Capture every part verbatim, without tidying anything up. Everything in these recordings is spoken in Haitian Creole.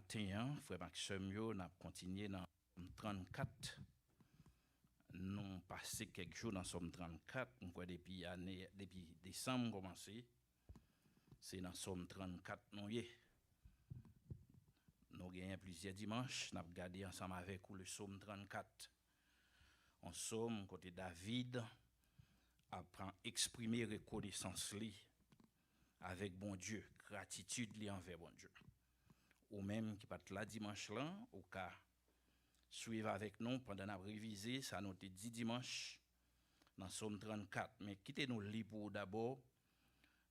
Maten an, frè m ak sè m yo, n ap kontinye nan Sòm trannkat. Nou pase kèk jou nan Sòm trannkat, m kwè depi ane, depi desanm kòmanse, se nan Sòm trannkat nou ye. Nou genyen plizyè dimanch, n ap gade ansanm avèk ou le Sòm trannkat. Yon sòm kote David ap eksprime rekonesans li avèk Bondye, gratitid li anvè Bondye. Ou menm ki pa t la dimanch lan, ou ka swiv avèk nou pandan n ap revize sa nou te di dimanch nan Sòm trannkat. Men kite nou li pou ou dabò.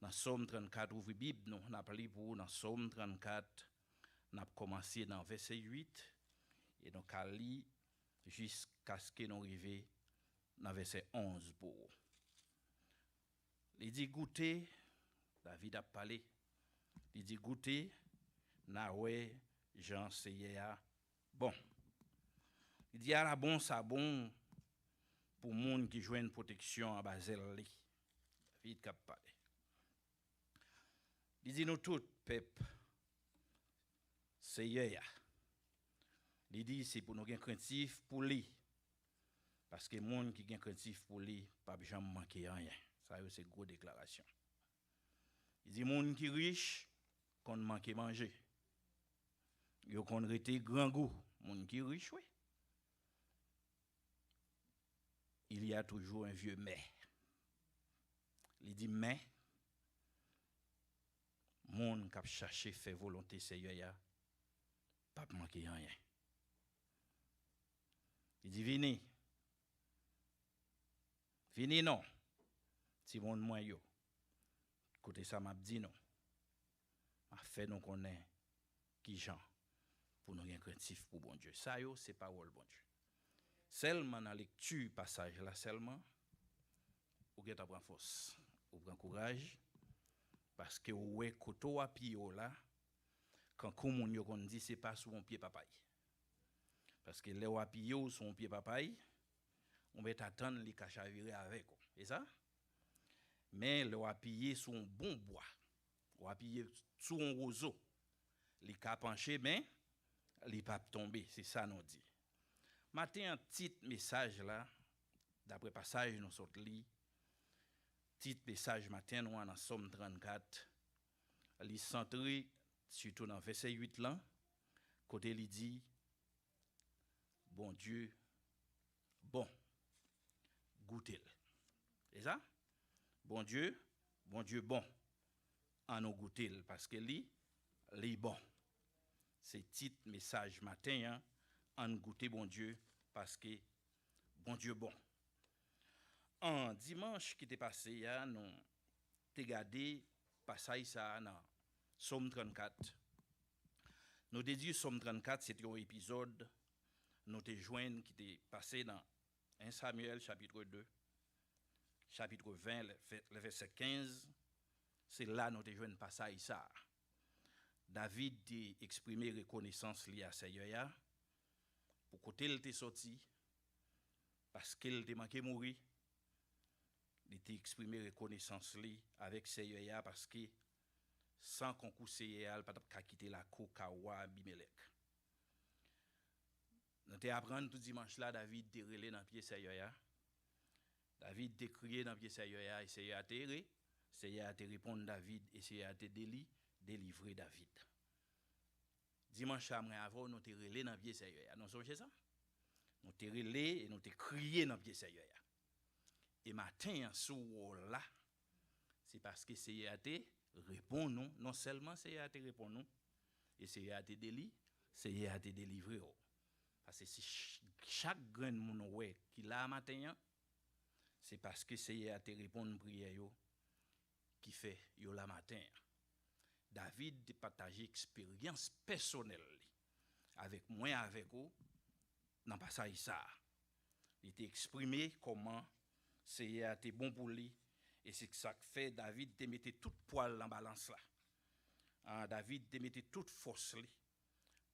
Nan Sòm trannkat, ouvri Bib nou, n ap li pou ou nan Sòm trannkat, n ap kòmanse nan vèsè uit, e nou ka li jiskaske nou rive nan vèsè onz pou ou. Li di, "Goute," David ap pale, li di, "Goute, n a wè jan Seyè a bon." Li di, "Ala bon sa bon pou moun ki jwenn pwoteksyon anba zèl li." David k ap pale. Li di, "Nou tout, pèp Seyè a." Li di, "Se pou nou gen krentif pou li. Paske moun ki gen krentif pou li p ap janm manke anyen." Sa yo se gwo deklarasyon. Li di, "Moun ki rich konn manke manje. Yo konn rete grangou." Moun ki rich, wi. "Il y a toujours un vieux mais." Li di, "Men, moun k ap chache fè volonte Seyè a p ap manke anyen." Li di, "Vini, vini non, timoun mwen yo. Koute sa m ap di nou. M ap fè nou konnen kijan pou nou gen krentif pou Bondye." Sa yo se pawòl Bondye. Sèlman nan lekti pasaj la sèlman, ou gentan pran fòs, ou pran kouraj, paske ou wè kote w apiye w la, kankou moun yo konn di, se pa sou yon pye papay. Paske lè w apiye w sou yon pye papay, ou mèt atann li ka chavire avèk ou. E sa? Men lè w apiye sou yon bon bwa, w apiye sou yon wozo, li ka panche, men li p ap tonbe. Se sa nou di. Maten an, tit mesaj la, daprè pasaj nou sot li, tit mesaj maten nou an nan Sòm trannkat, li santre sitou nan vèsè uit lan, kote li di, "Bondye bon, goute l." E sa? "Bondye, Bondye bon, ann nou goute l, paske li, li bon." Se tit mesaj maten an, "Ann goute Bondye, paske Bondye bon." An dimanch ki te pase a, nou te gade pasaj sa a nan Sòm trannkat. Nou te di Sòm trannkat se te yon epizòd nou te jwenn ki te pase nan en Samyèl chapit de, chapit ven, le vè-, le vèsè kenz. Se la nou te jwenn pasaj sa a. David te eksprime rekonesans li a Seyè a pou kote l te soti, paske l te manke mouri. Li te eksprime rekonesans li avèk Seyè a, paske san konkou Seyè a, l pa t ap ka kite lakou kay wa Abimelèk. Nou te aprann tou dimanch la, David te rele nan pye Seyè a. David te kriye nan pye Seyè a, e Seyè a te re-, Seyè a te reponn David, e Seyè a te deli-, delivre David. Dimanch la, mwen avè w, nou te rele nan pye Seyè a. Nou sonje sa? Nou te rele e nou te kriye nan pye Seyè a. E maten an, si w wè w la, se paske Seyè a te reponn ou. Non sèlman Seyè a te reponn ou, e Seyè a te deli-, Seyè a te delivre w. Paske si ch-, chak grenn moun ou wè ki la maten an, se paske Seyè a te reponn priyè yo ki fè yo la maten an. David te pataje eksperyans pèsonèl li avèk mwen, avèk ou, nan pasaj sa a. Li te eksprime kòman Seyè a te bon pou li, e se sa k fè David te mete tout pwa l nan balans la. Ah, David te mete tout fòs li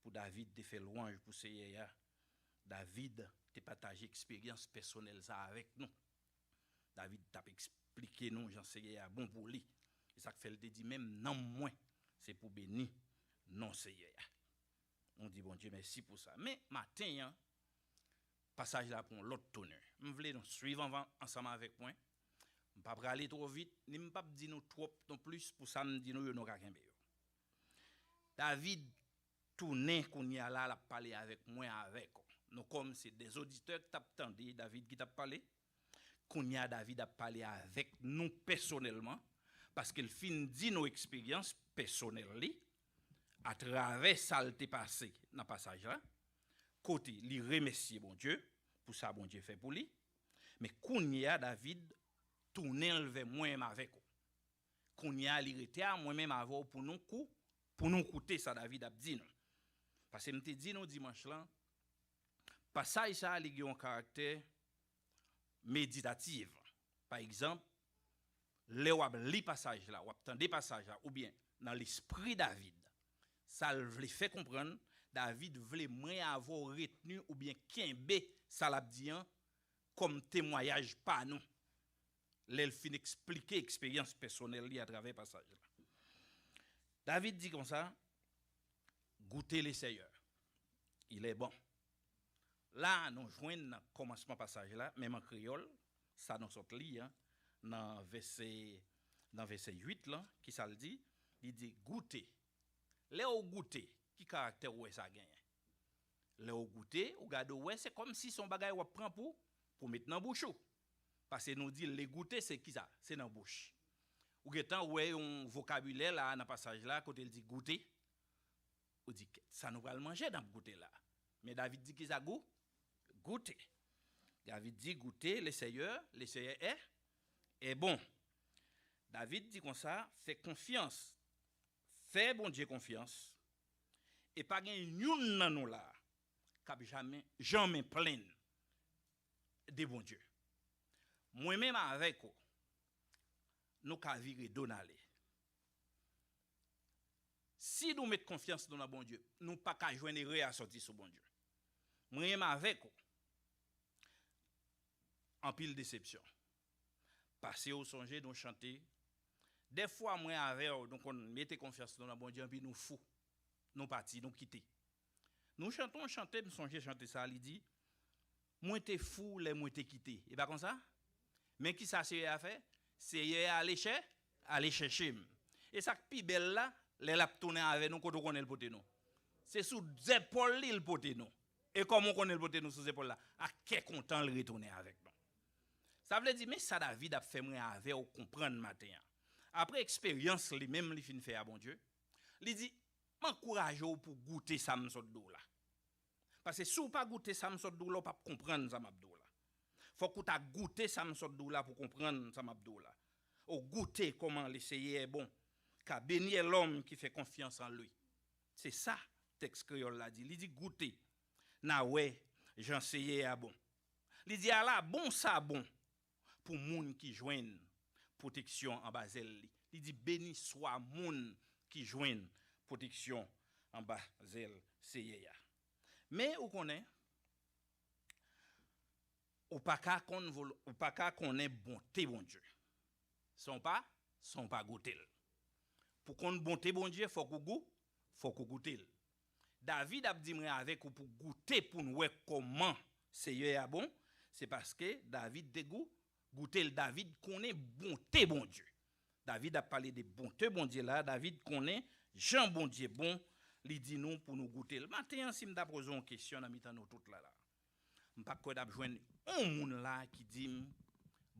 pou David te fè lwanj pou Seyè a. David te pataje eksperyans pèsonèl sa a avèk nou. David t ap eksplike nou jan Seyè a bon pou li. E sa k fè l te di, "Menm nanm mwen, se pou beni non Seyè a." Nou di Bondye mèsi pou sa. Men maten an, pasaj la pran yon lòt tounè. M vle nou swiv anvan, ansanm avèk mwen. M pa prale twò vit, ni m p ap di nou twòp non plis pou sa m di nou yo, nou ka kenbe yo. David tounen kounye a la, l ap pale avèk mwen, avèk ou. Nou kòm se de oditè k t ap tande David ki t ap pale. Kounye a, David ap pale avèk nou pèsonèlman, paske l fin di nou eksperyans pèsonèl li, atravè sa l te pase nan pasaj la, kote li remèsye Bondye pou sa Bondye fè pou li. Men kounye a, David tounen l vè mwen menm avèk ou. Kounye a, li rete a mwen menm avè w pou nou kou, pou nou koute sa David ap di nou. Paske m te di nou dimanch lan, pasaj sa a, li gen yon karaktè meditatif. Pa egzanp, lè w ap li pasaj la, w ap tande pasaj la, oubyen nan lespri David, sa l vle fè konprann, David vle mwen avè w retni oubyen kenbe sa l ap di an kòm temwayaj pa nou, lè l fin eksplike eksperyans pèsonèl li atravè pasaj la. David di konsa, Goûtez le Seigneur, il est bon. La, nou jwenn nan kòmansman pasaj la, menm an kreyòl, sa nou sot li an, nan vèsè, nan vèsè uit lan, ki sa l di? Li di, Goute. Lè w goute, ki karaktè ou wè sa genyen? Lè w goute, ou gade w wè, se kòmsi se yon bagay w ap pran pou, pou met nan bouch ou. Paske nou di, le goûter, se kisa? Se nan bouch. Ou gentan wè yon vokabilè la, nan pasaj la, kote l di goute. Ou di, Kèt, sa nou pral manje n ap goute la? Men David di kisa? Gou, goute. David di, Goûtez le Seigneur, le Seigneur est, est bon. David di konsa, fè konfyans, fè Bondye konfyans, e pa gen youn nan nou la k ap janmen, janmen plenn de Bondye. Mwen menm avèk ou, nou ka vire do n ale. Si nou met konfyans nou nan Bondye, nou pa ka jwenn erè a sòti sou Bondye. Mwen menm avèk ou, anpil desepsyon. Pase w sonje, nou chante. Dèfwa mwen avè w, nou konn mete konfyans nou nan Bondye, anpi nou fou. Nou pati, nou kite. Nou chante yon chante, m sonje chante sa, li di, Mwen te fou lè mwen te kite. E pa konsa? Men kisa Seyè a fè? Seyè a ale chè, ale chèche m. E sa k pi bèl la, lè l ap tounen avè nou, kote w konnen l pote nou? Se sou zèpòl li l pote nou. E kòman w konnen l pote nou sou zèpòl la? Ak kè kontan l retounen avèk nou. Sa vle di, men sa David ap fè mwen avè w konprann maten an. Apre eksperyans li menm li fin fè a Bondye, li di, M ankouraje w pou w goute sa m sot di w la. Paske si w pa goute sa m sot di w la, w p ap konprann sa m ap di w la. Fòk ou ta goute sa m sot di w la pou w konprann sa m ap di w la. Ou goute comment le Seigneur est bon, car béni est l'homme qui fait confiance en lui. Se sa tèks kreyòl la di. Li di, Goute, n a wè jan Seyè a bon. Li di, Ala bon sa bon pou moun ki jwenn pwoteksyon anba zèl li. Li di, Beni swa moun ki jwenn pwoteksyon anba zèl Seyè a. Men ou konnen, ou pa ka konn, ou pa ka konnen bonte Bondye san w pa, san w pa goute l. Pou konn bonte Bondye, fòk ou gou, fòk ou goute l. David ap di mwen avèk ou pou goute pou n wè kòman Seyè a bon, se paske David te gou, goute l. David konnen bonte Bondye. David ap pale de bonte Bondye la, David konnen jan Bondye bon, li di nou pou nou goute l. Maten an, si m ta poze yon kesyon nan mitan nou tout la la, m pa kwè n ap jwenn yon moun la ki di m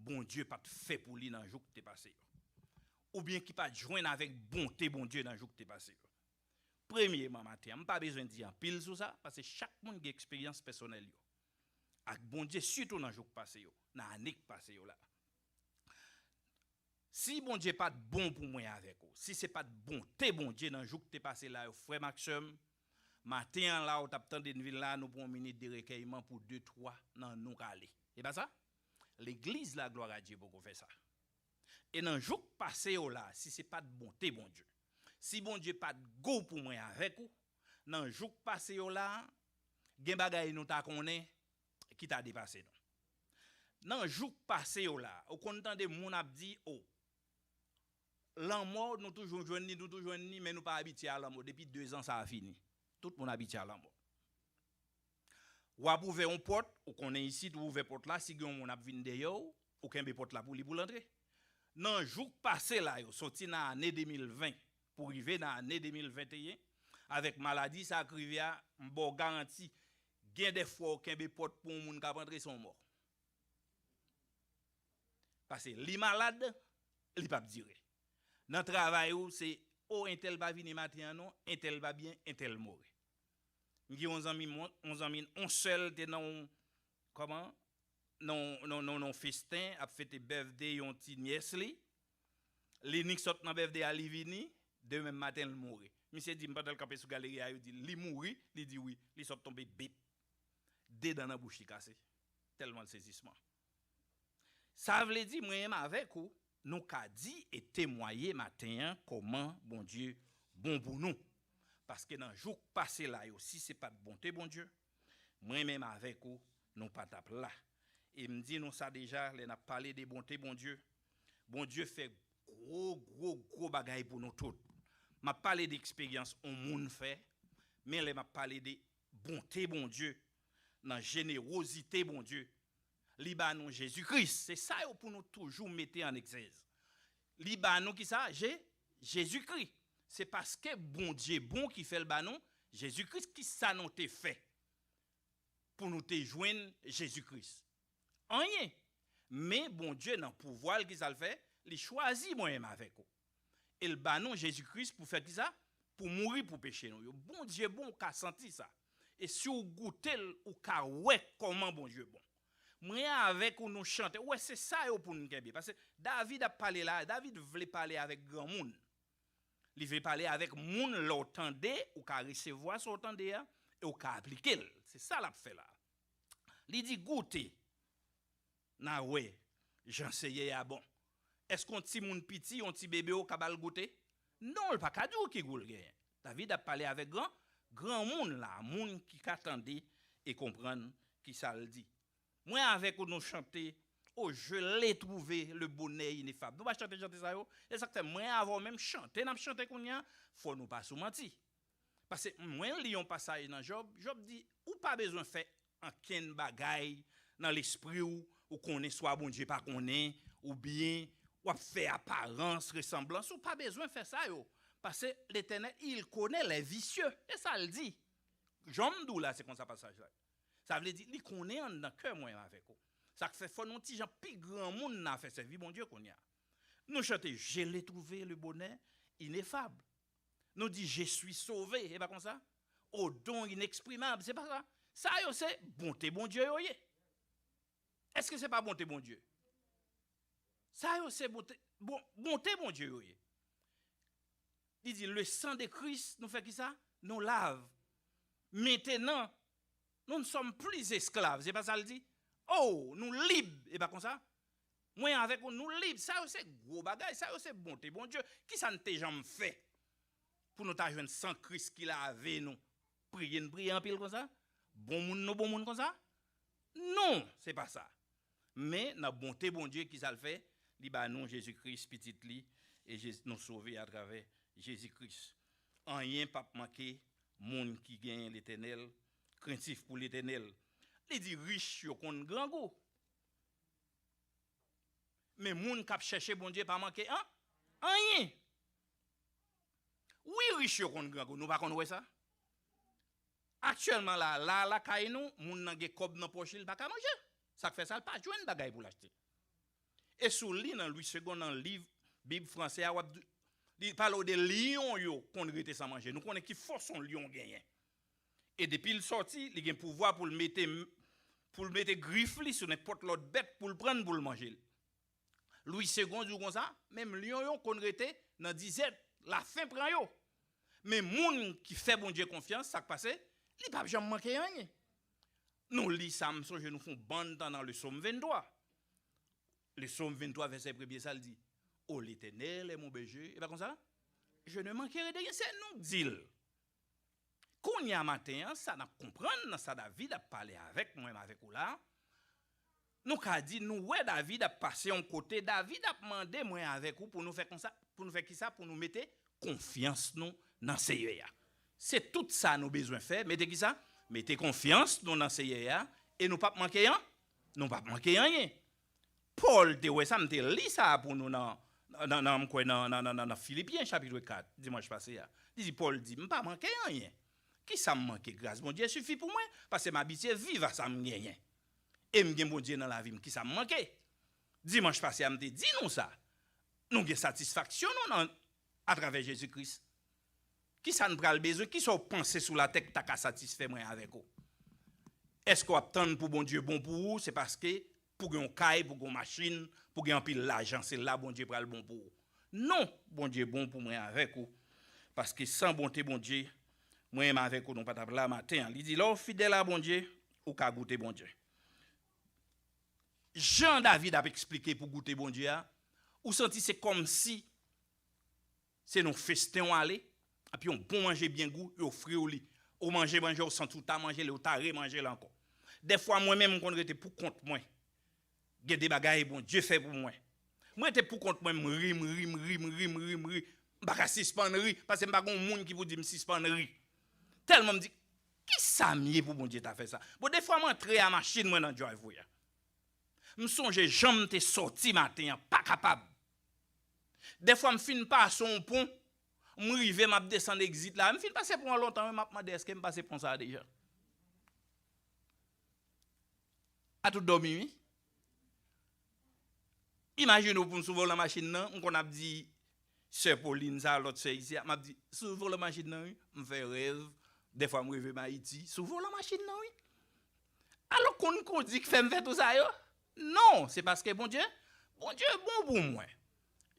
Bondye pa t fè pou li nan jou k te pase yo. Oubyen ki pa t jwenn avèk bonte Bondye nan jou k te pase yo. Premyeman, maten an, m pa bezwen di anpil sou sa, paske chak moun gen eksperyans pèsonèl yo ak Bondye, sitou nan jou k pase yo, nan ane k pase yo la. Si Bondye pa t bon pou mwen avèk ou, si se pa t bonte Bondye nan jou k te pase la yo, frè m ak sè m, maten an la, ou t ap tande n vin la, nou pran yon minit de rekèyman pou de, twa nan nou k ale. E pa sa? Legliz la, glwa a Dye, poko fè sa. E nan jou k pase yo la, si se pa t bonte Bondye, si Bondye pa t gou pou mwen avèk ou, nan jou k pase yo la, gen bagay nou ta konnen ki ta depase nou. Nan jou k pase yo la, ou konn tande moun ap di, O, lanmò, nou toujou jwenn li, nou toujou jwenn li, men nou pa abitye a lanmò. Depi dezan sa a fini. Tout moun abitye a lanmò. W ap ouvè yon pòt, ou konnen isit, ou ouvè pòt la, si gen yon moun ap vin dèyè w, ou kenbe pòt la pou li pou l antre. Nan jou k pase la yo, soti nan ane de mil ven pou rive nan ane de mil venteyen, avèk maladi sa k rive a, m ba w garanti, gen de fwa w kenbe pòt pou yon moun k ap antre se yon mò. Paske li malad, li p ap dire. Nan travay ou, se, o, entèl pa vini maten an non, entèl pa byen, entèl more. M gen yon zanmi, m, yon zanmi, yon sè l te nan yon, kòman? Nan, nan, nan, nan yon festen, ap fete birthday yon ti nyès li. Li nik sot nan birthday a, li vini, demen maten l mouri. Misye di m pandan l kanpe sou galeri a, yo di li mouri, li di wi, li sot tonbe bip. De dan nan bouch li kase. Tèlman l sezisman. Sa vle di, mwen menm avèk ou, nou ka di e temwaye maten an kòman Bondye bon pou nou. Paske nan jou k pase la yo, si se pa t bonte Bondye, mwen menm avèk ou, nou pa t ap la. E m di nou sa deja, lè n ap pale de bonte Bondye, Bondye fè gwo, gwo, gwo bagay pou nou tout. M ap pale de eksperyans yon moun fè, men lè m ap pale de bonte Bondye, nan jenerozite Bondye, li ba nou Jezi Kris. Se sa yo pou nou toujou mete an egzèz. Li ba nou kisa? Je, Jezi Kris. Se paske Bondye bon ki fè l ba nou Jezi Kris. Kisa nou te fè pou nou te jwenn Jezi Kris? Anyen. Men Bondye nan pouvwa l, kisa l fè? Li chwazi mwen menm avèk ou. E l ba nou Jezi Kris pou fè kisa? Pou mouri pou peche nou yo. Bondye bon, ou ka santi sa. E si w goute l, ou ka wè kòman Bondye bon. Mwen avèk ou, nou chante. Ou wè, se sa yo pou n kenbe. Paske David ap pale la, David vle pale avèk granmoun. Li vle pale avèk moun, lè w tande, ou ka resevwa sa w tande a, e w ka aplike l. Se sa l ap fè la. Li di, goute, n a wè jan Seyè a bon. Èske yon timoun piti, yon ti bebe w ka ba l goute? Non, l pa ka di w ki gou l genyen. David ap pale avèk gran, granmoun la, moun ki ka tande e konprann kisa l di. Mwen avèk ou nou chante, oh, je l'ai trouvé, le bonheur ineffable. Nou pa chante chante sa yo? E sa k fè mwen avè w menm chante n ap chante kounye a, fò nou pa sou manti. Paske mwen li yon pasaj nan Jòb, Jòb di, ou pa bezwen fè ankenn bagay nan lespri w, ou konnen swa Bondye pa konnen, oubyen w ap fè aparans, resanblans, ou pa bezwen fè sa yo. Paske Letènèl, il connaît les vicieux. E sa l di. Jan m di w la, se konsa pasaj la. Sa vle di, li konnen anndan kè mwen avèk ou. Sa k fè fò nou ti jan pi granmoun nan fè sèvi Bondye kounye a. Nou chante, je l'ai trouvé le bonheur ineffable. Nou di, je suis sauvé, e pa konsa? Au don inexprimable, se pa sa? Sa yo se bonte Bondye yo ye. Èske se pa bonte Bondye? Sa yo se bonte, bon, bonte Bondye yo ye. Li di, le sang de Christ, nou fè kisa? Nou lav. Maintenant, nous ne sommes plus esclaves. Se pa sa l di? Oh, nou lib. E pa konsa? Mwen avèk ou, nou lib. Sa yo se gwo bagay. Sa yo se bonte Bondye. Kisa n te janm fè pou nou ta jwenn san Kris ki lave nou? Priye n priye anpil konsa? Bon moun nou bon moun konsa? Non, se pa sa. Men nan bonte Bondye, kisa l fè? Li ba nou Jezi Kris, pitit li, e Jezi, nou sove atravè Jezi Kris. Anyen p ap manke moun ki gen Letènèl, krentif pou Letènèl. Li di, rich yo konn grangou. Men moun k ap chèche Bondye pa manke an, anyen. Wi, rich yo konn grangou, nou pa konn wè sa? Aktyèlman la, la, lakay nou, moun nan gen kòb nan pòch li, li pa ka manje. Sa k fè sa, li pa jwenn bagay pou l achte. E si w li nan Louis Segond, nan liv Bib franse a, w ap, li pale w de lyon yo konn rete san manje. Nou konnen ki fòs yon lyon genyen. E depi l sòti, li gen pouvwa pou l mete, pou l mete grif li sou nenpòt lòt bèt pou l pran l pou l manje l. Louis Segond di w konsa, menm lyon yo konn rete nan dizèt, lafen pran yo. Men moun ki fè Bondye konfyans, sa k pase, li p ap janm manke anyen. Nou li sa, m sonje nou fè yon bann tan nan le Sòm venntwa. Le Sòm venntwa, vèsè premye, sa l di, oh, l'Éternel est mon berger. E pa konsa? Je ne manquerai de rien. Se nou k di l. Kounye a maten an, sa n ap konprann nan sa David ap pale avèk mwen, avèk ou la, nou ka di, nou wè David ap pase yon kote, David ap mande mwen avèk ou pou nou fè konsa, pou nou fè kisa, pou nou mete konfyans nou nan Seyè a. Se tout sa nou bezwen fè. Mete kisa? Mete konfyans nou nan Seyè a, e nou p ap manke an, nou p ap manke anyen. Pòl te wè sa, m te li sa pou nou nan, nan, nan, m kwè nan, nan, nan, nan, nan Filipyen chapit kat, dimanch pase a. Li di, Pòl di, "M pa manke anyen. Kisa m manke? Gras Bondye sifi pou mwen, paske m abitye viv a sa m genyen. E m gen Bondye nan lavi m, kisa m manke?" Dimanch pase a, m te di nou sa. Nou gen satisfaksyon nou nan, atravè Jezi Kris. Kisa n pral bezwen? Kisa w panse sou latè k ta ka satisfè mwen avèk ou? Èske w ap tann pou Bondye bon pou ou? Se paske pou gen yon kay, pou gen yon machin, pou gen anpil lajan, se la Bondye pral bon pou ou. Non, Bondye bon pou mwen avèk ou. Paske san bonte Bondye, mwen menm avèk ou, nou pa t ap la maten an. Li di, lè w fidèl a Bondye, ou ka goute Bondye. Jan David ap eksplike pou goute Bondye a, ou santi se kòmsi se nan yon festen w ale, epi yon bon manje byen gou, yo ofri w li. Ou manje, manje, ou santi w ta manje l, ou ta remanje l ankò. Dèfwa, mwen menm, m konn rete pou kont mwen. Gen de bagay Bondye fè pou mwen. Mwen rete pou kont mwen, m ri, m ri, m ri, m ri, m ri, m ri, m ri. M pa ka sispann ri, paske m pa gen yon moun ki pou di m sispann ri. Tèlman m di, kisa m ye pou Bondye ta fè sa? Bon, dèfwa, m antre a machin mwen nan driveway a. M sonje jan m te sòti maten an, pa kapab. Dèfwa, m fin pase yon pon, m rive, m ap desann egzit la. M fin pase pon an lontan, wi, m ap mande, èske m pase pon sa a deja? A tout dòmi, wi. Imajine w pou m sou volan machin nan, m konn ap di, Sè Pauline sa, lòt sè isi a, m ap di, sou volan machin nan, wi, m fè rèv, dèfwa m reve m Ayiti, sou volan machin nan, wi. Alò, konn kondi k fè m fè tout sa yo? Non, se paske Bondye, Bondye bon pou mwen.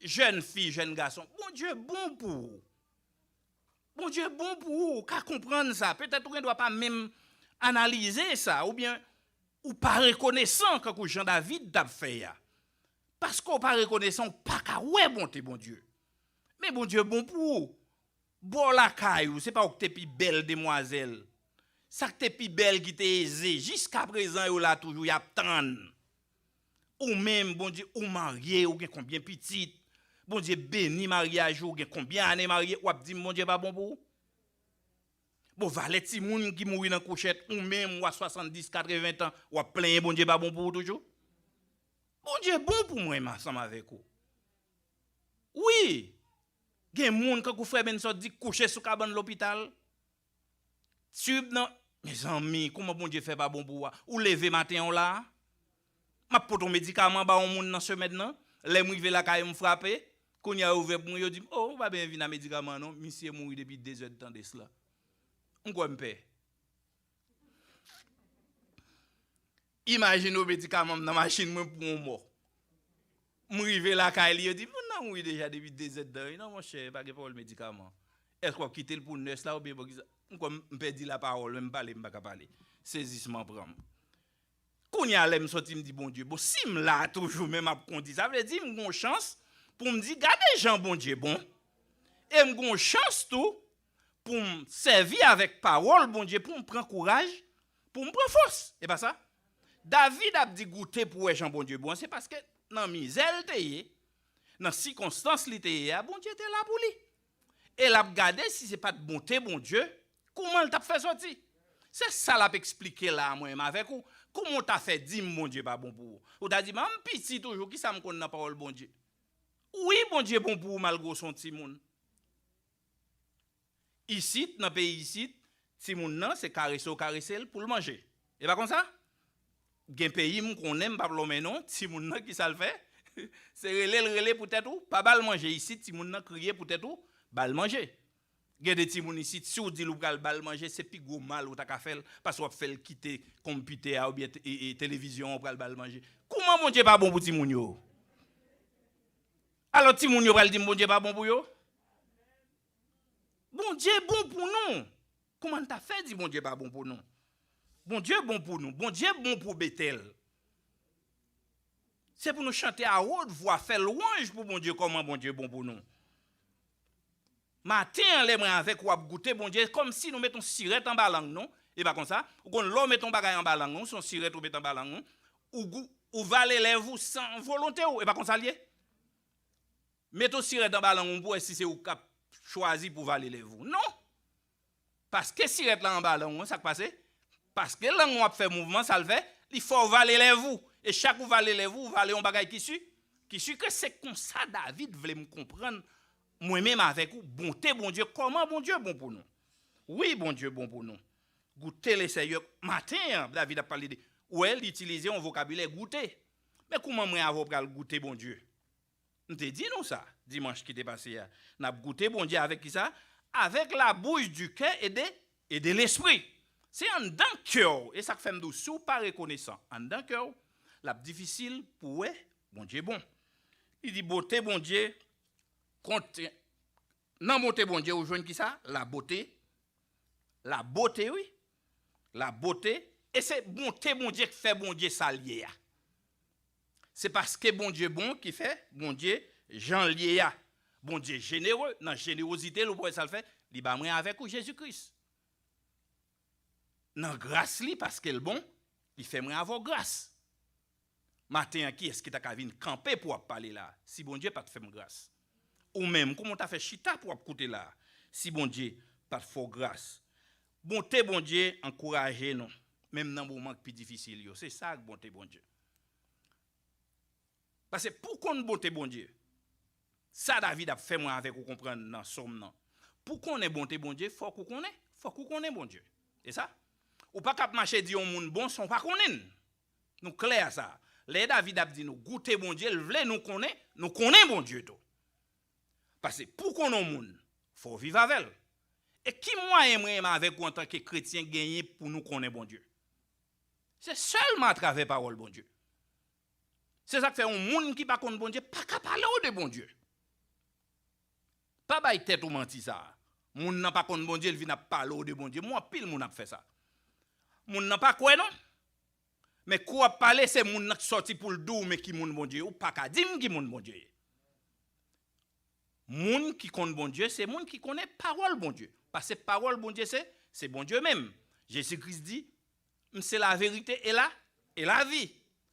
Jèn fi, jèn gason, Bondye bon pou ou. Bondye bon pou ou, ou ka konprann sa. Petèt ou gen dwa pa menm analize sa, oubyen ou pa rekonesan, kankou jan David t ap fè a. Paske w pa rekonesan, ou pa ka wè bonte Bondye. Men Bondye bon pou ou. Bò lakay ou, se pa ou k te pi bèl demwazèl. Sa k te pi bèl ki te eze, jiskaprezan yo la toujou, y ap tann. Ou menm, Bondye, ou marye, ou gen konbyen pitit? Bondye beni maryaj ou, ou gen konbyen ane marye, w ap di m Bondye pa bon pou ou? Bon, valè timoun ki mouri nan kouchèt, ou menm, w a swasanndis, katreven tan, w ap plenyen Bondye pa bon pou ou toujou? Bondye bon pou mwen, m ansanm avèk ou. Wi, gen moun, kankou frè Benson di, k kouche sou kabann lopital. Tib nan, mezanmi, kòman Bondye fè pa bon pou ou a? Ou leve maten an, w la a? M ap pote yon medikaman ba yon moun nan semèn nan. Lè m rive lakay, m frape. Kounye a, yo ouvè pou mwen, yo di m, o, ou pa bezwen vin a medikaman an, non. Misye mouri depi dezèdtan de sla. M kwè m pè. Imajine w, medikaman m nan machin mwen pou yon mò. M rive lakay li, yo di, moun nan mouri deja depi dezèdtan, wi, non, monchè, pa gen pawòl medikaman. Èske w ap kite l pou nès la oubyen pou kisa? M kwè m, m pèdi lapawòl, menm pale, m pa ka pale. Sezisman pran m. Kounye a, lè m sòti, m di, Bondye, bon, si m la a toujou, men m ap kondi, sa vle di m gen yon chans pou m di, gade jan Bondye bon. E m gen yon chans tou pou m sèvi avèk pawòl Bondye, pou m pran kouraj, pou m pran fòs. E pa sa? David ap di goute pou wè jan Bondye bon. Se paske nan mizè l te ye, nan sikonstans li te ye a, Bondye te la pou li. E l ap gade si se pa t bonte Bondye, kouman l t ap fè sòti. Se sa l ap eksplike la a, mwen menm avèk ou. Kouman w ta fè di m Bondye pa bon pou ou? Ou ta di m, a, m piti toujou, kisa m konn nan pawòl Bondye? Wi, Bondye bon pou ou malgre w se yon timoun. Isit, nan peyi isit, timoun nan, se karese w karese l pou l manje. E pa konsa? Gen peyi m konnen, m p ap lonmen non, timoun nan, kisa l fè? Se rele l rele pou tèt ou, pa ba l manje. Isit, timoun nan kriye pou tèt ou, ba l manje. Gen de timoun isit, si w di l ou pral ba l manje, se pi gwo mal ou ta ka fè l, paske w ap fè l kite konpitè a oubyen te-, e, e, televizyon an, ou pral ba l manje. Kouman Bondye pa bon pou timoun yo? Alò, timoun yo pral di m Bondye pa bon pou yo? Bondye bon pou nou. Kòman n ta fè di Bondye pa bon pou nou? Bondye bon pou nou. Bondye bon pou Betèl. Se pou nou chante a wot vwa, fè lwanj pou Bondye, kòman Bondye bon pou nou. Maten an, lè mwen avèk ou ap goute Bondye, kòmsi nou met yon sirèt anba lang nou. E pa konsa? Ou konn lè w met yon bagay anba lang ou, se yon sirèt ou met anba lang ou, ou gou-, ou vale lèv ou san volonte w. E pa konsa l ye? Met yon sirèt anba lang ou pou w wè si se ou k ap chwazi pou vale lèv ou. Non! Paske sirèt la anba lang ou, sa k pase? Paske lang ou ap fè mouvman, sa l fè? Li fè w vale lèv ou. E chak ou vale lèv ou, ou vale yon bagay ki si, ki sikre. Se konsa David vle m konprann, mwen menm avèk ou, bonte Bondye. Kòman Bondye bon pou nou? Wi, Bondye bon pou nou. Goûtez le Seigneur. Maten an, David ap pale de, ou wè, li itilize yon vokabilè, goute. Men kòman mwen avè w pral goute Bondye? M te di nou sa dimanch ki te pase a. N ap goute Bondye avèk ki sa? Avec la bouche, du cœur et de, et de l'esprit. Se anndan kè w. E sa k fè m di w, si w pa rekonesan anndan kè w, l ap difisil pou w wè Bondye bon. Li di, bonte Bondye, kont, nan bonte Bondye, ou jwenn ki sa? La bote. La bote, wi. La bote. E se bonte Bondye k fè Bondye sa l ye a. Se paske Bondye bon ki fè Bondye jan l ye a. Bondye jenere, nan jenerozite l, ou pa wè sa l fè? Li ba mwen avèk ou Jezi Kris. Nan gras li, paske l bon, li fè mwen avè w gras. Maten an, kiyès ki ta ka vin kanpe pou w ap pale la, si Bondye pa t fè m gras? Ou menm, kòman w ta fè chita pou w ap koute la, si Bondye pa t fè w gras? Bonte Bondye ankouraje nou, menm nan moman k pi difisil yo. Se sa k bonte Bondye. Paske pou w konn bonte Bondye, sa David ap fè mwen avèk ou konprann nan sòm nan. Pou konnen bonte Bondye, fòk ou konnen, fòk ou konnen Bondye. E sa? Ou pa ka ap mache di yon moun bon san w pa konnen l. Nou klè a sa. Lè David ap di nou goute Bondye, l vle nou konnen, nou konnen Bondye tou. Paske pou w konnen yon moun, fò w viv avè l. E ki mwayen mwen menm avèk ou antanke kretyen genyen pou nou konnen Bondye? Se sèlman atravè pawòl Bondye. Se sa k fè yon moun ki pa konn Bondye pa ka pale w de Bondye. Pa bay tèt ou manti sa a. Moun nan pa konn Bondye, l vin ap pale w de Bondye. Mwen, anpil moun ap fè sa. Moun nan pa kwè non. Men kou w ap pale, se moun nan k sòti pou l di w men ki moun Bondye ye. Ou pa ka di m ki moun Bondye ye. Moun ki konn Bondye, se moun ki konnen pawòl Bondye. Paske pawòl Bondye se, se Bondye menm. Jezi Kris di, m se laverite e la, e lavi.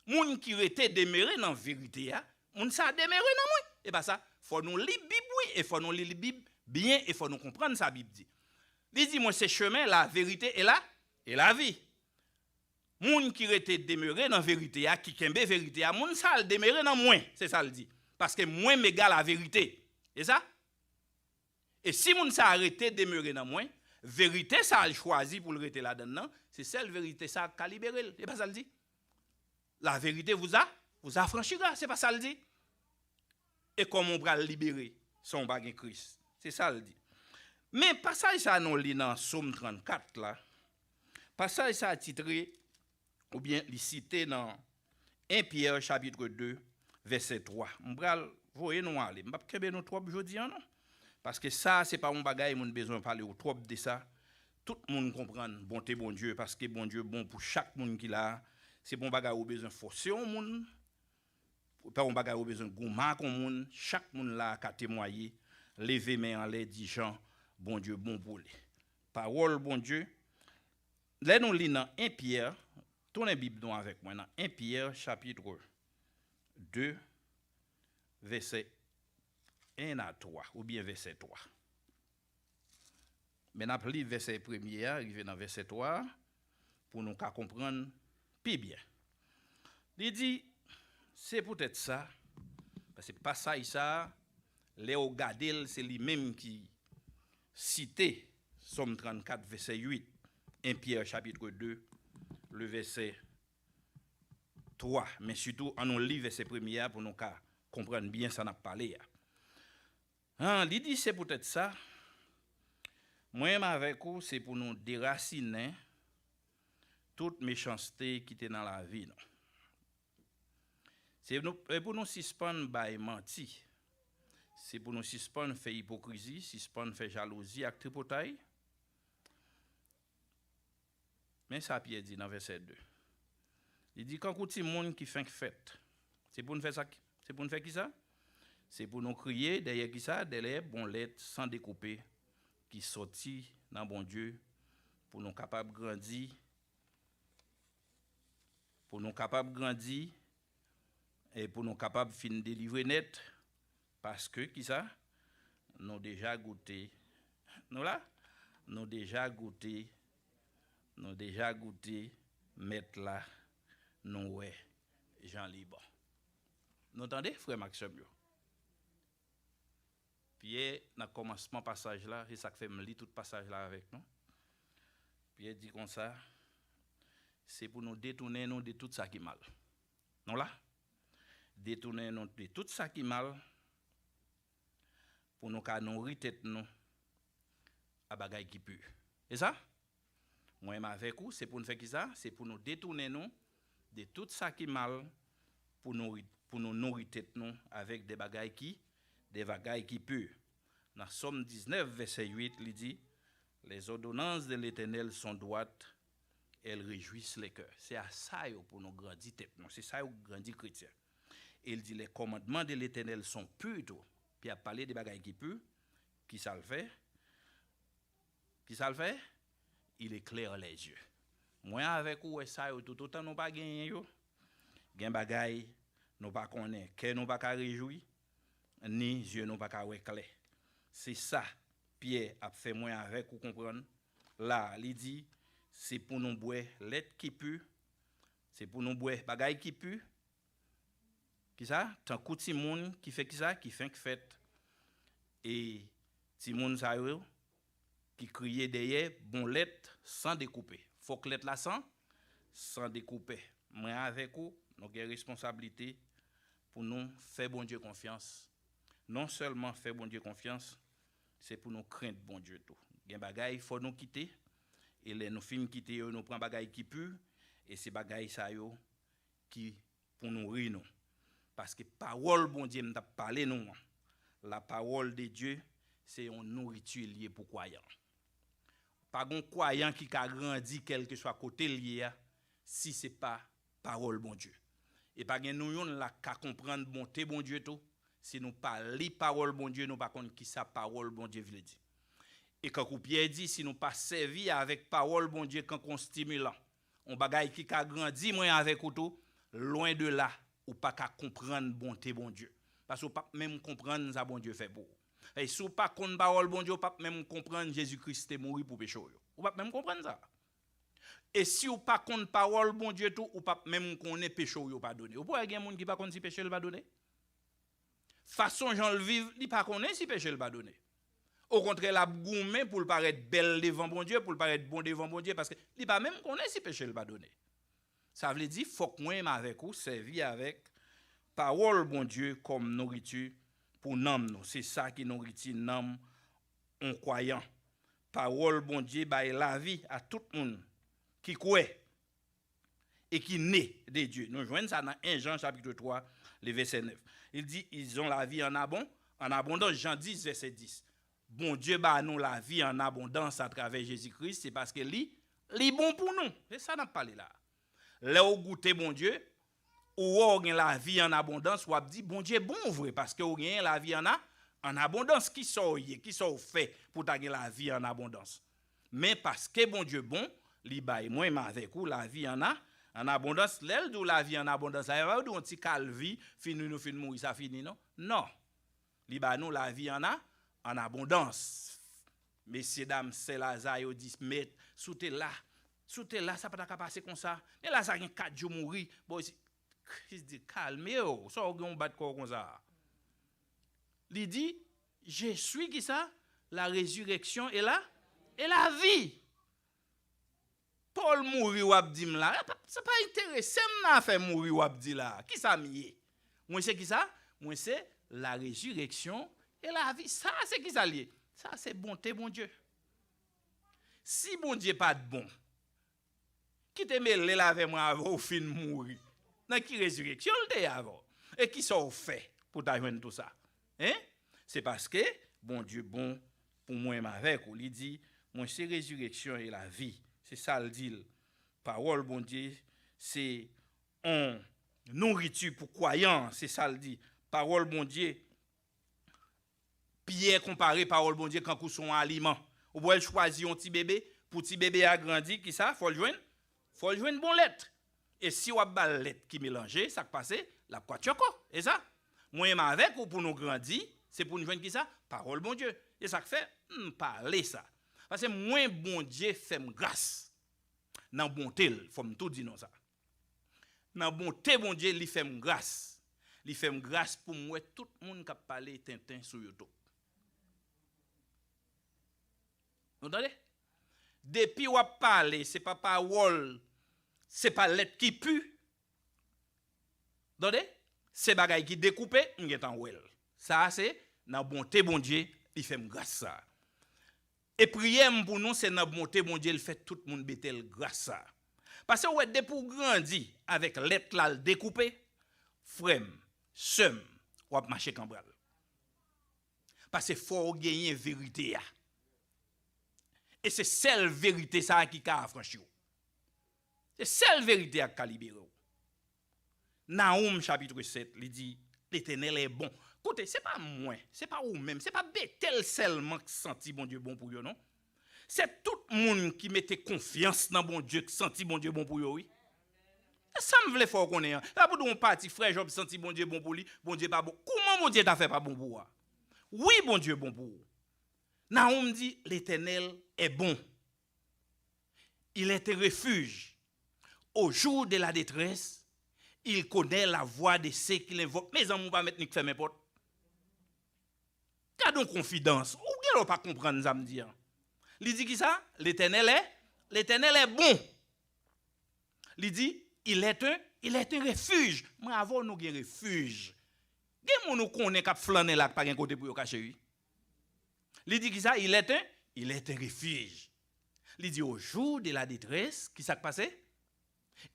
Moun ki rete demere nan verite a, moun sa a demere nan mwen. E pa sa, fò nou li Bib wi, e fò nou li Bib byen, e fò nou konprann sa Bib di. Li di, mwen se chemen, laverite e la, e lavi. Moun ki rete demere nan verite a, ki kenbe verite a, moun sa a l demere nan mwen, se sa l di. Paske mwen m ega laverite. E sa? E si moun sa a rete demere nan mwen, verite sa a l chwazi pou l rete ladann nan, se sèl verite sa a k ka libere l. E pa sa l di? La vérité vous a, vous affranchira. Se pa sa l di? E kòman w pral libere san w pa gen Kris? Se sa l di. Men pasaj sa a nou li nan Sòm trannkat la, pasaj sa a titre, oubyen li site nan en Pyè chapit de, vèsè twa. M pral voye nou ale. M p ap kenbe nou twòp jodi a non. Paske sa a, se pa yon bagay moun bezwen pale w twòp de sa. Tout moun konprann bonte Bondye, paske Bondye bon pou chak moun ki la a. Se pa yon bagay ou bezwen fòse yon moun, pa yon bagay ou bezwen goumen ak yon moun. Chak moun la a ka temwaye, leve men anlè, di jan Bondye bon pou li. Pawòl Bondye, lè nou li nan en Pyè, tounen Bib nou avèk mwen nan en Pyè chapit de, vèsè en a twa, oubyen vèsè twa. Men n ap li vèsè premye a rive nan vèsè twa a pou nou ka konprann pi byen. Li di, se poutèt sa, paske pasaj sa a, lè w gade l, se li menm ki site Sòm trannkat, vèsè uit, en Pyè chapit de, le vèsè twa. Men sitou, ann nou li vèsè premye a pou nou ka konprann byen sa n ap pale a. An, li di, se poutèt sa, mwen menm avèk ou, se pou nou derasinen tout mechanste ki te nan lavi nou. Se nou, e pou nou sispann bay manti. Se pou nou sispann fè ipokrizi, sispann fè jalouzi ak tripotay. Men sa Pyè di nan vèsè de. Li di, kankou timoun ki fenk fèt. Se pou n fè sa, se pou n fè kisa? Se pou nou kriye dèyè kisa? Dèyè bon lèt san dekoupe ki sòti nan Bondye, pou nou kapab grandi, pou nou kapab grandi, e pou nou kapab fin delivre nèt, paske kisa? Nou deja goute. Nou la? Nou deja goute, nou deja goute Mèt la, nou wè jan li bon. Nou tande, frè m ak sè m yo? Pyè, nan kòmansman pasaj la, se sa k fè m li tout pasaj la avèk nou. Pyè di konsa, se pou nou detounen nou de tout sa ki mal. Nou la? Detounen nou de tout sa ki mal, pou nou ka nouri tèt nou a bagay ki pi. E sa? Mwen menm avèk ou, se pou n fè kisa? Se pou nou detounen nou de tout sa ki mal, pou nouri, pou nou nouri tèt nou avèk de bagay ki, de bagay ki pi. Nan Sòm diznèf, vèsè uit, li di, Les ordonnances de l'Éternel sont droites, elles réjouissent les cœurs. Se a sa yo pou nou grandi tèt nou. Se sa yo grandi kretyen. E l di, Les commandements de l'Éternel sont purs tou. Pi ap pale de bagay ki pi, ki sa l fè? Ki sa l fè? Il éclaire les yeux. Mwen avèk ou wè sa yo, toutotan nou pa genyen yo, gen bagay nou pa konnen, kè nou pa ka rejwi, ni zye nou pa ka wè klè. Se sa Pyè ap fè mwen avèk ou konprann la. Li di, se pou nou bwè lèt ki pi, se pou nou bwè bagay ki pi, kisa? Tankou timoun ki fè kisa? Ki fenk fèt. E timoun sa yo ki kriye dèyè bon lèt san dekoupe. Fòk lèt la san, san dekoupe. Mwen avèk ou, nou gen responsablite pou nou fè Bondye konfyans. Non sèlman fè Bondye konfyans, se pou nou krent Bondye tou. Gen bagay fò nou kite, e lè nou fin kite yo, nou pran bagay ki pi, e se bagay sa yo ki pou nouri nou. Paske pawòl Bondye m t ap pale nou an, la parole de Dieu, se yon nouriti li ye pou kwayan. Pa gon kwayan ki ka grandi kèlkeswa kote l ye a, si se pa pawòl Bondye. E pa gen nou youn la k ka konprann bonte Bondye tou, si nou pa li pawòl Bondye, nou pa konn kisa pawòl Bondye vle di. E kankou Pyè di, si nou pa sèvi avèk pawòl Bondye kankou yon stimilan, yon bagay ki ka grandi mwen avèk ou tou, lwen de la, ou pa ka konprann bonte Bondye. Paske ou p ap menm konprann sa Bondye fè pou ou. E si w pa konn pawòl Bondye, ou p ap menm konprann Jezikri te mouri pou peche w yo. Ou p ap menm konprann sa. E si w pa konn pawòl Bondye tou, ou p ap menm konnen peche w yo padone. Ou pa wè gen moun ki pa konn si peche l padone? Fason jan l viv, li pa konnen si peche l padone. Okontrè, l ap goumen pou l parèt bèl devan Bondye, pou l parèt bon devan Bondye, paske li pa menm konnen si peche l padone. Sa vle di, fòk mwen menm avèk ou sèvi avèk pawòl Bondye kòm nouriti pou nanm nou. Se sa ki nouriti nanm yon kwayan. Pawòl Bondye bay lavi a tout moun ki kwè e ki ne de Dye. Nou jwenn sa nan en Jan chapit twa, le vèsè nèf. Il dit, ils ont la vie en abon-, en abondance, Jan dis, vèsè dis. Bondye ba nou lavi an abondans atravè Jezi Kris, se paske li, li bon pou nou. Se sa n ap pale la. Lè w goute Bondye, ou wè w gen lavi an abondans, w ap di, Bondye bon vre, paske w genyen lavi an a-, an abondans. Kisa w ye? Kisa w fè pou w ta gen lavi an abondans? Men paske Bondye bon, li bay mwen, m avèk ou, lavi an a-, an abondans. Lè l di w lavi an abondans, sa vle di yon ti kalvi, fini nou fin mouri, sa fini, non? Non. Li ba nou lavi an a-, an abondans. Mesye dam, sè Laza yo di, Mèt, si w te la, si w te la, sa pa ta ka pase konsa. Men Laza gen kat jou mouri. Bon, Kris di, kalme w, sa w gen w bat kò w konsa? Li di, Je suis kisa? La résurrection et la, et la vie. Pòl mouri w ap di m la, sa pa enterese m nan afè mouri w ap di la. Kisa m ye? Mwen se kisa? Mwen se la résurrection et la vie. Sa se kisa l ye? Sa se bonte Bondye. Si Bondye pa t bon, ki te mele l avè mwen avè w fin mouri? Nan ki rezireksyon l te ye avè w? E kisa w fè pou w ta jwenn tou sa? Hein? Se paske Bondye bon pou mwen menm avèk ou. Li di, Mwen se rezireksyon e lavi. Se sa l di l. Pawòl Bondye se yon nouriti pou kwayan an. Se sa l di. Pawòl Bondye, Pyè konpare pawòl Bondye kankou se yon aliman. Ou wè l chwazi yon ti bebe, pou ti bebe a grandi, kisa? Fò l jwenn, fò l jwenn bon lèt. E si w ap ba l lèt ki melanje, sa k pase? L ap kwatyòkò. E sa? Mwen menm avèk ou pou nou grandi, se pou n jwenn kisa? Pawòl Bondye. E sa k fè m pale sa. Paske mwen, Bondye fè m gras. Nan bonte l, fò m tou di nou sa. Nan bonte Bondye, li fè m gras. Li fè m gras pou m wè tout moun k ap pale tenten sou YouTube. Nou tande? Depi w ap pale, se pa pawòl, se pa lèt ki pi. Tande? Se bagay ki dekoupe, m gentan wè l. Sa a se nan bonte Bondye, li fè m gras sa a. E priyè m pou nou, se nan bonte Bondye, l fè tout moun Betèl gras sa a. Paske w wè, depi w grandi avèk lèt la, l dekoupe, frè m, sè m, w ap mache kanbral. Paske fò w genyen verite a. E se sèl verite sa a ki ka afranchi w. Se sèl verite a k ka libere w. Nawoum chapit sèt, li di, Letènèl è bon. Koute, se pa mwen, se pa ou menm, se pa Betèl sèlman k santi Bondye bon pou yo, non. Se tout moun ki mete konfyans nan Bondye k santi Bondye bon pou yo, wi. Se sa m vle fè w konnen an. Se pa pou di yon pati frè Jòb santi Bondye bon pou li, Bondye pa bon. Kouman Bondye ta fè pa bon pou ou a? Wi, Bondye bon pou ou. Nawoum di, Letènèl è bon. Il est un refuge. Au jour de la détresse, il connaît la voix de ceux qui l'invoquent. Mezanmi, ou pa mèt nik fèmen pòt. Gade yon konfidans. Ou gen lè w pa konprann sa m di an. Li di ki sa? Letènèl è, Letènèl è bon. Li di, il est un, il est un refuge. Mwen avè w, nou gen refij. Gen moun ou konnen k ap flannen la, k pa gen kote pou yo kache, wi. Li di ki sa? Il est un, il est un refuge. Li di, au jour de la détresse, ki sa k pase?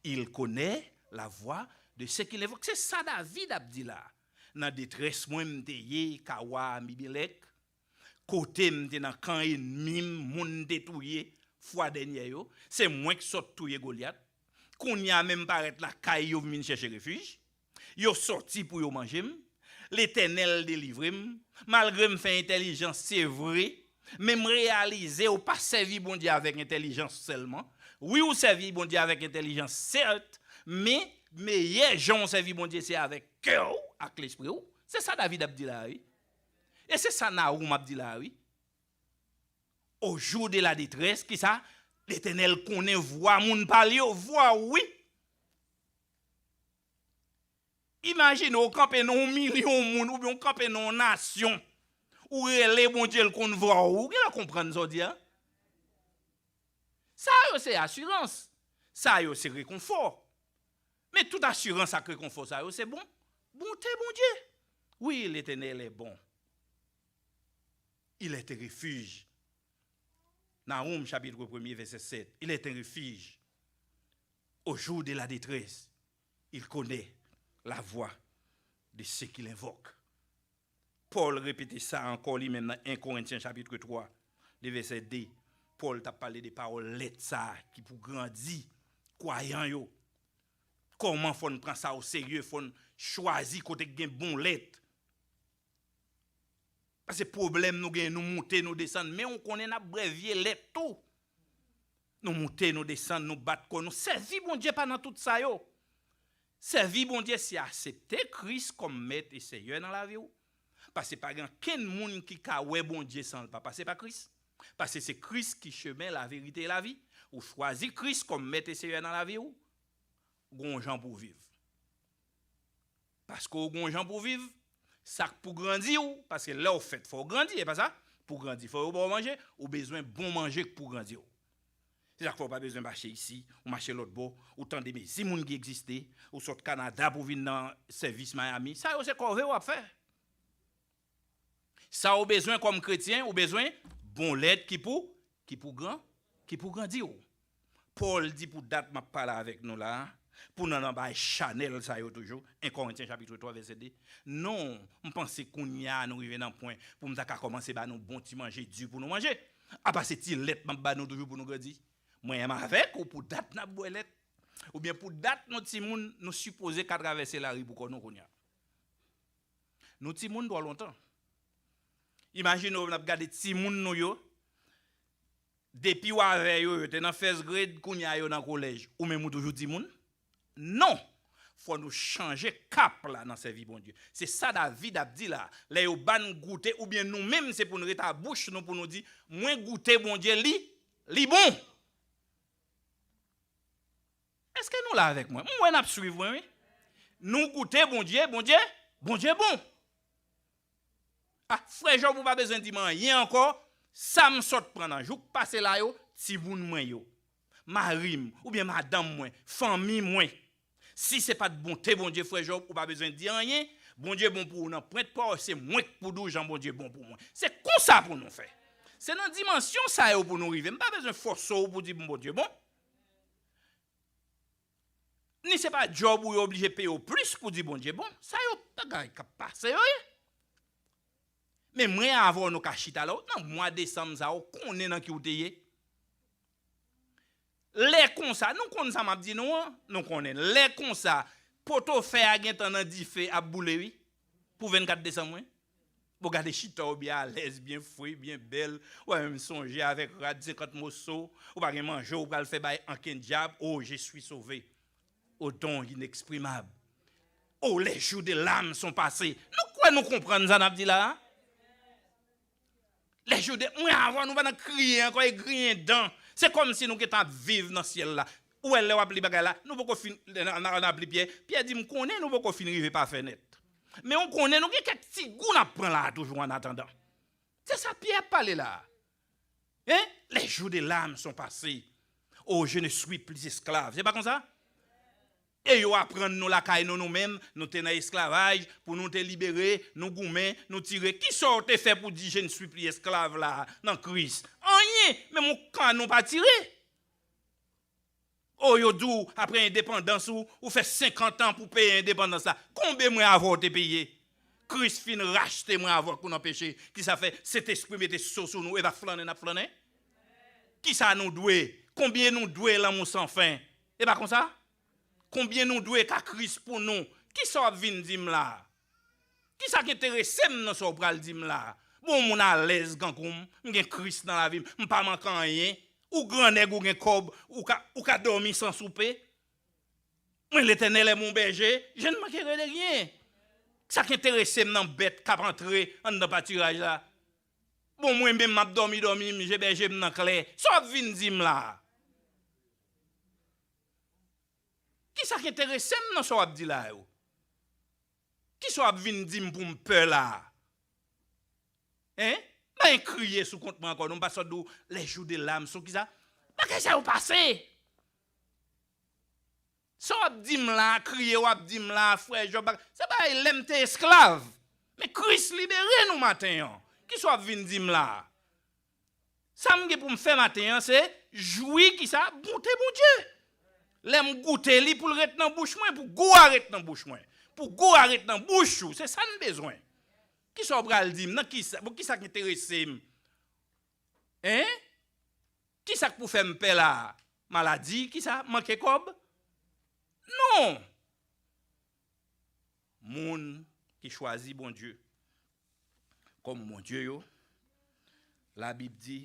Il connaît la voix de ceux qui l'invoquent. Se sa David ap di la. Nan detrès mwen m te ye, kawa Abimelèk, kote m te nan kan ènmi m, moun te touye fwa dènyè yo, se mwen k sot touye Golyat. Kounye a menm parèt lakay yo vin chèche refij. Yo sòti pou yo manje m. Letènèl delivre m. Malgre m fè entèlijans, se vre, men m reyalize ou pa sèvi Bondye avèk entèlijans sèlman. Wi, ou sèvi Bondye avèk entèlijans, sèt, men meyè jan w sèvi Bondye, se avèk kè w ak lespri w. Se sa David ap di la, wi. E se sa Nawoum ap di la, wi. Au jour de la détresse, kisa? Letènèl konnen vwa moun pa l yo, vwa w, wi. Imajine w kanpe nan yon milyon moun, oubyen w kanpe nan yon nasyon, ou rele Bondye, l konn vwa w, ou genlè konprann sa w di a. Sa yo se asirans, sa yo se rekonfò. Men tout asirans ak rekonfò sa yo se bon, bonte Bondye. Oui, l'Éternel est bon. Il est un refuge. Nawoum, chapitre premier, verset sept. Il est un refuge. Au jour de la détresse, il connaît la voix de ceux qui l'invoquent. Pòl repete sa ankò li menm nan en Korentyen chapit twa, de vèsè de. Pòl t ap pale de pawòl lèt sa a ki pou grandi kwayan yo. Kòman fò n pran sa oserye, fò n chwazi kote k gen bon lèt. Paske pwoblèm nou gen, nou moute, nou desann, men ou konnen n ap bwè vye lèt tou. Nou moute, nou desann, nou bat kò nou. Sèvi Bondye pa nan tout sa yo. Sèvi Bondye se aksepte Kris kòm Mèt e Seyè nan lavi w. Paske pa gen okenn moun ki ka wè Bondye san l pa pase pa Kris. Paske se Kris ki chemen, laverite e lavi. Ou chwazi Kris kòm Mèt e Seyè nan lavi w, gon jan pou w viv. Paske w gon jan pou w viv, sa k pou grandi w, paske lè w fèt, fò w grandi, e pa sa? Pou w grandi, fò yo ba w manje, ou bezwen bon manje k pou grandi w. Se sa k fè w pa bezwen mache isi, ou mache lòt bò, ou tande mezi moun ki egziste, ou sot Kanada pou vin nan sèvis Miami. Sa yo se kòve w ap fè. Sa ou bezwen kòm kretyen, ou bezwen bon lèt ki pou, ki pou gran, ki pou grandi w. Pòl di pou dat m ap pale avèk nou la a, pou nou nan bay chanèl sa yo toujou, en Korentyen chapit twa vèsè de. Non, m panse kounye a nou rive nan pwen pou m ta ka kòmanse ba nou bon ti manje di pou nou manje. Apa se ti lèt m ap ba nou toujou pou nou grandi. Mwen menm avèk ou pou dat n ap bwè lèt. Oubyen pou dat nou timoun, nou sipoze ka travèse lari pou kò nou kounye a. Nou timoun twò lontan. Imajine w, n ap gade timoun nou yo. Depi w avè yo, yo te nan first grade, kounye a yo nan kolèj. Ou menm ou toujou timoun? Non! Fò nou chanje kap la nan sèvi Bondye. Se sa David ap di la. Lè yo ba n goute, oubyen nou menm, se pou n ret a bouch nou pou nou di, mwen goute Bondye, li, li bon. Èske nou la avèk mwen? M wè n ap swiv mwen, wi. Nou goute Bondye, Bondye, Bondye bon. A, frè Jòb, ou pa bezwen di m anyen ankò. Sa m sot pran nan jou k pase la yo, timoun mwen yo, mari m, oubyen madanm mwen, fanmi mwen. Si se pa t bonte Bondye, frè Jòb, ou pa bezwen di anyen. Bondye bon pou ou nan pwent pa w, se mwen k pou di w jan Bondye bon pou mwen. Se konsa pou nou fè. Se nan dimansyon sa yo pou nou rive. M pa bezwen fòse w pou di m Bondye bon. Ni se pa djòb ou yo oblije peye w plis pou di Bondye bon. Sa yo bagay k ap pase yo ye. Men mwen avè w nou ka chita la, nan mwa desanm sa, ou konnen nan ki w te ye. Lè konsa, nou konn sa m ap di nou an, nou konnen. Lè konsa, poto fè a gentan nan dife ap boule, wi, pou vennkat desanm, wi. Bon, gade chita w byen alèz, byen fre, byen bèl. Ou pa menm sonje avèk rad senkant moso. Ou pa gen manje, ou pral fè bay ankenn dyab. Oh, je suis sauvé. Au don inexprimable. Oh, les jours de l'âme sont passés. Nou kwè nou konprann sa n ap di la a? Les jours de, mwen avè w, nou pa nan kriye ankò e griyen dan. Se kòmsi nou gentan ap viv nan syèl la. Ou wè lè w ap li bagay la, nou poko fin, n, n, n ap li Pyè. Pyè di, m konnen nou poko fin rive pafè nèt. Men ou konnen nou gen kèk ti gou n ap pran la a toujou an atandan. Se sa Pyè ap pale la a. Hein? Les jours de l'âme sont passés. Oh, je ne suis plus esclave. Se pa konsa? E yo aprann nou lakay nou, nou menm, nou te nan esklavaj, pou nou te libere, nou goumen, nou tire. Kisa w te fè pou di je ne suis plus esclave la, nan Kris? Anyen, menm yon kan nou pa tire. O, yo di w, apre endepandans ou, ou fè senkant an pou peye endepandans la. Konbe mwen avè w te peye? Kris fin rachte mwen avè w pou nan peche. Kisa fè? Sentespri mete so sou nou, e pa flannen n ap flannen? Kisa nou dwe? Konbyen nou dwe lanmou san fen? E pa konsa? Konbyen nou dwe ka Kris pou nou? Kisa w ap vin di m la a? Kisa k enterese m nan sa w pral di m la a? Bon, yon moun alèz kankou m, m gen Kris nan lavi m, m pa manke anyen. Ou grannèg, ou gen kòb, ou ka, ou ka dòmi san soupe. Mwen, Letènèl è mon bèje, je n mankerai de ryen. Sa k enterese m nan bèt k ap antre anndan patiraj la? Bon, mwen menm, m ap dòmi, dòmi, m, je bèje m nan klè. Sa w ap vin di m la a? Kisa k enterese m nan sa w ap di la yo? Kisa w ap vin di m pou m pè la a? Hein? Pa gen kriye sou kont mwen ankò, non, m pa sot di w les jours de l'âme sont kisa? Bagay sa yo pase. Sa w ap di m la a, kriye w ap di m la a, frè Jòb, bagay, se bagay lè m te esklav. Men Kris libere nou maten an. Kisa w ap vin di m la a? Sa m gen pou m fè maten an, se jwi kisa? Bonte Bondye. Lè m goute li pou l ret nan bouch mwen, pou gou a ret nan bouch mwen. Pou gou a ret nan bouch ou, se sa n bezwen. Kisa w pral di m? Nan kisa? Bon, kisa k enterese m? Hein? Kisa k pou fè m pè la a? Maladi, kisa? Manke kòb? Non! Moun ki chwazi Bondye kòm Bondye yo, Labib di,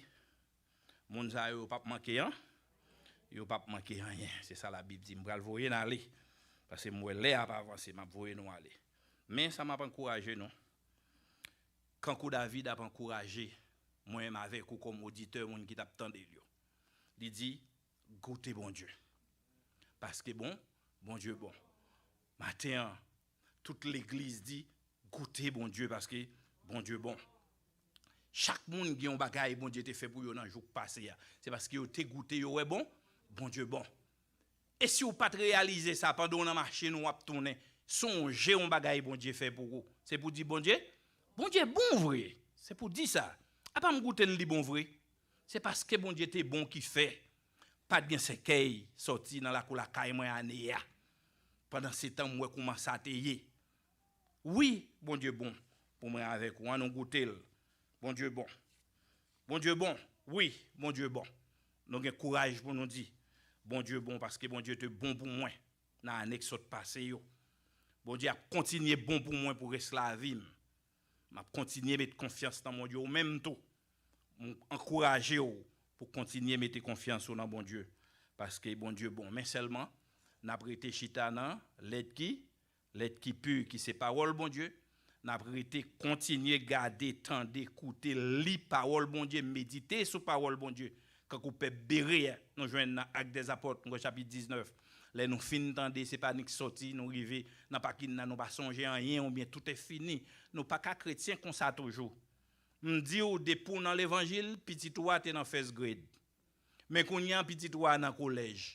moun sa yo, yo p ap manke an, yo p ap manke anyen. Se sa Labib di. M pral voye n ale, paske m wè lè a ap avanse, m ap voye nou ale. Men sa m ap ankouraje nou, kankou David ap ankouraje mwen menm avèk ou kòm oditè, moun ki t ap tande l yo. Li di, goute Bondye. Paske bon, Bondye bon. Maten an, tout legliz di, goute Bondye paske Bondye bon. Chak moun gen yon bagay Bondye te fè pou yo nan jou k pase a. Se paske yo te goute, yo wè bon, Bondye bon. E si w pa t reyalize sa pandan w nan machin ou w ap tounen, sonje yon bagay Bondye fè pou ou. Se pou di Bondye, Bondye bon vre. Se pou di sa. Apa m goute l li bon vre? Se paske Bondye te bon ki fè pa t gen sèkèy sòti nan lakou lakay mwen ane a. Pandan se tan, m wè kouman sa te ye. Wi, Bondye bon pou mwen avèk ou. Ann nou goute l. Bondye bon. Bondye bon. Wi, Bondye bon. Nou gen kouraj pou nou di, Bondye bon, paske Bondye te bon pou mwen nan ane k sot pase yo. Bondye ap kontinye bon pou mwen pou rès lavi m. M ap kontinye met konfyans nan Bondye, ou menm tou. M ankouraje w pou kontinye mete konfyans ou nan Bondye, paske Bondye bon. Men sèlman, N ap rete chita nan lèt ki, lèt ki pi, ki se pawòl Bondye. N ap rete kontinye gade, tande, koute, li pawòl Bondye, medite sou pawòl Bondye. Kankou pèp Bere a, nou jwenn nan Actes des Apôtres, nou wè chapit diznèf. Lè nou fin tande, se pa nik sòti, nou rive nan pakin nan, nou pa sonje anyen, oubyen tout è fini. Nou pa ka kretyen konsa toujou. M di w, depi w nan levanjil, pitit ou a te nan first grade. Men kounye a, pitit ou a nan kolèj.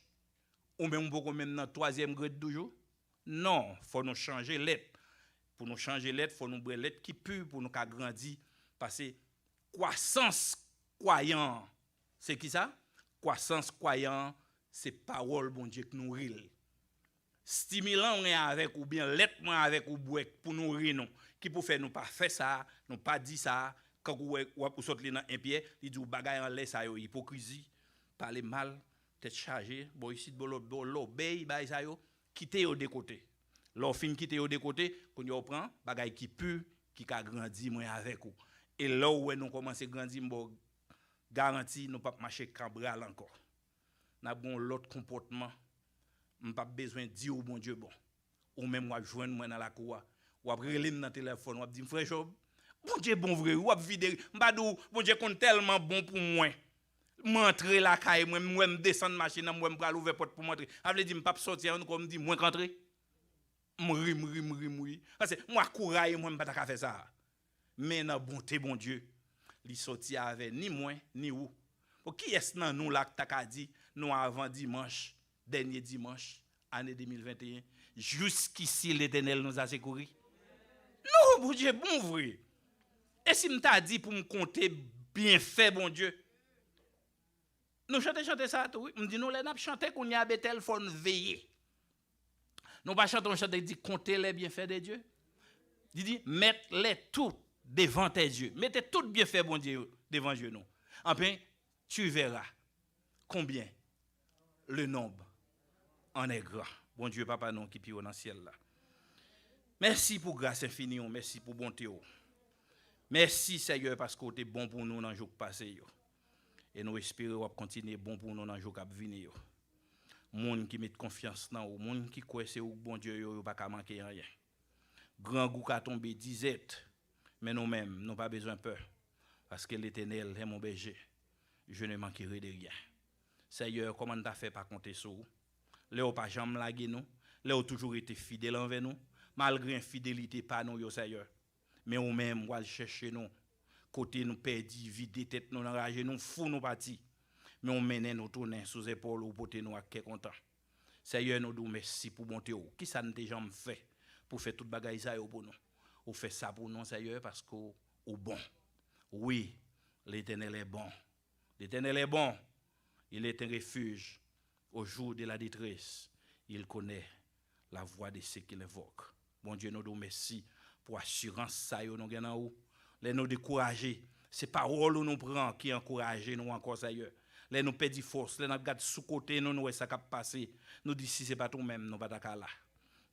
Ou menm ou poko menm nan twazyèm grade toujou? Non, fò nou chanje lèt. Pou nou chanje lèt, fò nou bwè lèt ki pi pou nou ka grandi. Paske kwasans kwayan an, se ki sa? Kwasans kwayan an, se pawòl Bondye k nouri l. Stimilan mwen avèk ou, byen lèt mwen avèk ou bwè pou nouri nou, ki pou fè nou pa fè sa, nou pa di sa, kankou w wè, w ap, ou sot li nan en Pyè, li di w bagay anlè sa yo, ipokrizi, pale mal, tèt chaje, bò isit, bò lò, bò lòbèy, bagay sa yo, kite yo de kote. Lè w fin kite yo de kote, kounye a w pran bagay ki pi, ki ka grandi mwen avèk ou. E lè w wè nou kòmanse grandi, m ba w garanti, nou p ap mache kabral ankò. N ap gen yon lòt konpòtman. M p ap bezwen di w Bondye bon. Ou menm w ap jwenn mwen nan lakou a. W ap rele m nan telefòn, w ap di m, "Frè Jòb, Bondye bon vre, wi." W ap vide, m pa di w, Bondye konn tèlman bon pou mwen. M antre lakay mwen, m wè m desann machin nan, m wè m pral ouvè pòt pou m antre. Sa vle di m p ap sòti ankò, m di mwen k antre. M ri, m ri, m ri, m ri. Paske m wè kouraj mwen, m pa ta ka fè sa. Men nan bonte Bondye, li sòti avè ni mwen, ni ou. Bon, kiyès nan nou la k ta ka di, nou avan dimanch, dènye dimanch, ane de mil venteyen, jusqu'ici l'Éternel nous a secourus? Non, Bondye bon vre. E si m ta di pou m konte byenfè Bondye? Nou chante chante sa tou, wi. M di nou, lè n ap chante kounye a, Betèl, fò n veye. Nou pa chante yon chante ki di, "Comptez les bienfaits de Dieu." Li di, "Mets-les tous devant tes yeux." Mete tout byenfè Bondye yo devan je nou. Enfin, tu verras combien le nombre en est grand. Bondye Papa nou ki pi wo nan syèl la. Mèsi pou gras enfini w, mèsi pou bonte w. Mèsi, Seyè, paske w te bon pou nou nan jou k pase yo. E nou espere w ap kontinye bon pou nou nan jou k ap vini yo. Moun ki met konfyans nan ou, moun ki kwè se ou k Bondye yo, yo pa ka manke anyen. Grangou ka tonbe dizèt, men nou menm, nou pa bezwen pè, paske Letènèl est mon berger, je ne manquerai de rien. Seyè, kòman n ta fè pa konte sou ou? Lè w pa janm lage nou, lè w toujou rete fidèl anvè nou, malgre enfidelite pa nou yo, Seyè. Men ou menm, w al chèche nou. Kote nou pèdi, vide tèt nou nan raje, nou fou, nou pati. Men ou mennen nou tounen sou zepòl ou, pote nou ak kè kontan. Seyè, nou di w mèsi pou bonte w. Kisa n te janm fè pou fè tout bagay sa yo pou nou? Ou fè sa pou nou, Seyè, paske w, ou bon. Wi, Letènèl est bon. L'Éternel est bon. Il est un refuge au jour de la détresse. Il connaît la voix de ceux qui l'invoquent. Bondye, nou di w mèsi pou asirans sa yo nou gen nan ou. Lè nou dekouraje, se pawòl ou nou pran ki ankouraje nou ankò, Seyè. Lè nou pèdi fòs, lè n ap gad sou kote nou, nou wè sa k ap pase, nou di, "Si se pa t ou menm, nou pa ta ka la."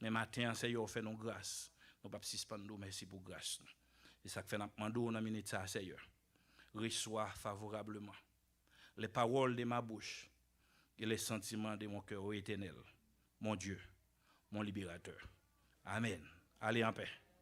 Men maten an, Seyè, ou fè nou gras. Nou p ap sispann di w mèsi pou gras nou. Se sa k fè n ap mande w nan minit sa a, Seyè. Reçois favorablement les paroles de ma bouche et les sentiments de mon cœur, ô Éternel, mon Dieu, mon libérateur. Amen. Allez en paix.